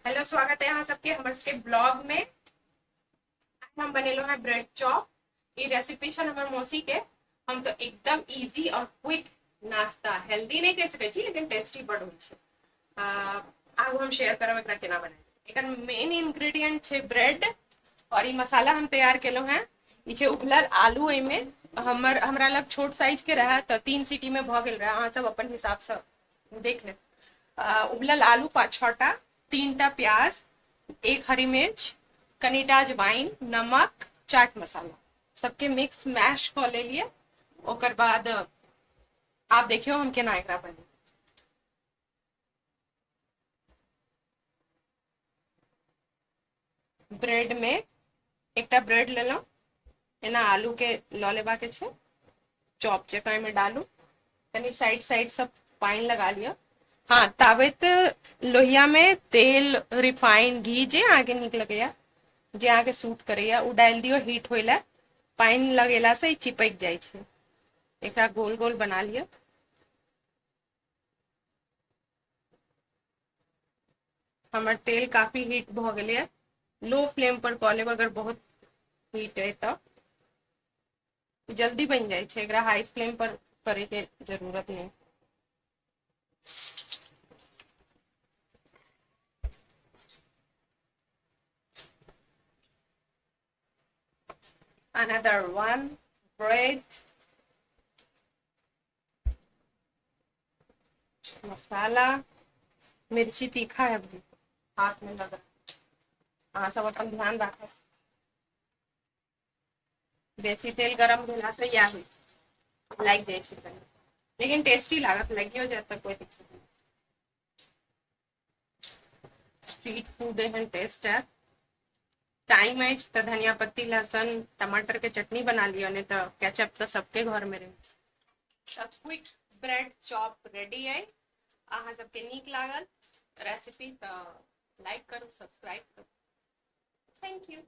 Hello, स्वागत है अहाँ सबके हमर सबके ब्लॉग में। हम बनेलहुँ हैं ब्रेड चॉप। ई रेसिपी छल हमर मौसी के। हम तो एकदम इजी और क्विक नाश्ता, हेल्दी नहीं कह सकै छी लेकिन टेस्टी बड होइ छै। आगू हम शेयर करब एकरा केना बनेबै। एकर मेन इंग्रेडिएंट छै ब्रेड और ई मसाला हम तैयार केलहुँ हैं। ई छै उबलल आलू। एहिमे हमरा लग छोट साइज के रहे तऽ 3 सीटी में भऽ गेल रहे। अहाँ सब अपन हिसाब से देख लेब। उबलल आलू 5-6 टा, 3 टा प्याज, 1 हरी मिर्च, कनिटा अजवाइन, नमक, चाट मसाला सबके मिक्स मैश कऽ लेलियै। ओकर बाद आब देखियौ हम केना एकरा बनेबै। ब्रेड में एकटा ब्रेड लेलहुँ, एना आलू के लऽ लेबाक छै, चॉप जकाँ एहिमे डालू, कनि साइड साइड सब पानि लगा लिअ। हाँ, ताबैत लोहिया में तेल, रिफाइन घी जे अहाँके नीक लगैया, जे अहाँके सूट करैया, ओ डालि दियौ हीट होय लए। पानि लगेला से ई चिपकि जाइ छै। एकरा गोल गोल बना लिअ। हमर तेल काफी हीट भऽ गेलैया। लो फ्लेम पर कऽ लेब अगर बहुत हीट अइ तऽ जल्दी बनि जाइ छै। एकरा हाई फ्लेम पर करे के जरूरत नहीं। Another one, bread, मसाला, मिर्ची तीखा है अभी हाथ में लगा। अहाँ सब अपन ध्यान राखब। बेसी तेल गरम भेला से इएह होइ छै, लागि जाइ छै कनि, लेकिन टेस्टी लागत। लागियो जायत तऽ कोइ दिक्कत नहि। स्ट्रीट फूड एहन टेस्ट है। टाइम अछि तऽ धनिया पत्ती, लहसुन, टमाटर के चटनी बना लिअ, नहि तऽ केचप तऽ सबके घर में रहै छै। तऽ क्विक ब्रेड चॉप रेडी अइ। अहाँ सबके नीक लागल रेसिपी तऽ लाइक करू, सब्सक्राइब करू। Thank you.